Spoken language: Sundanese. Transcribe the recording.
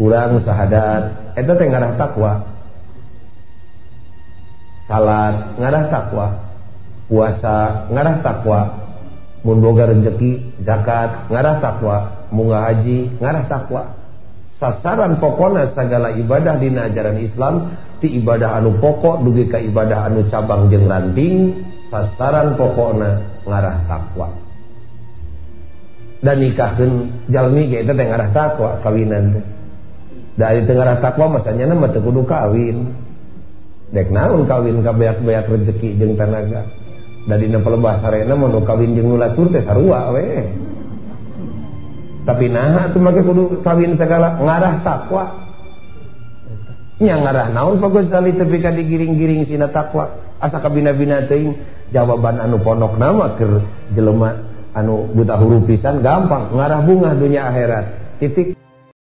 Urang sahadat eta teh ngarah takwa. Salat ngarah takwa, puasa ngarah takwa, mun boga rezeki zakat ngarah takwa, munggah haji ngarah takwa. Sasaran pokona segala ibadah dina ajaran Islam ti ibadah anu pokok dugi ka ibadah anu cabang jeung ranting, sasaran pokokna ngarah takwa. Dan nikahkeun jalmi ge eta teh ngarah takwa kawinan teh. Da ari teu ngarah takwa masanya mah teu kudu kawin. Dek naon kawin ka beak-beak rezeki jeung tanaga. Da dina pelebah sarena mun kawin jeung nu latur teh sarua we. Tapi naha atuh make kudu kawin segala ngarah takwa. Nya ngarah naon Pak Ghazali tepi ka digiring-giring sina takwa. Asa kabina-bina teuing jawaban anu pondokna mah keur jelema anu buta huruf pisan gampang ngarah bunga dunia akhirat. Titik.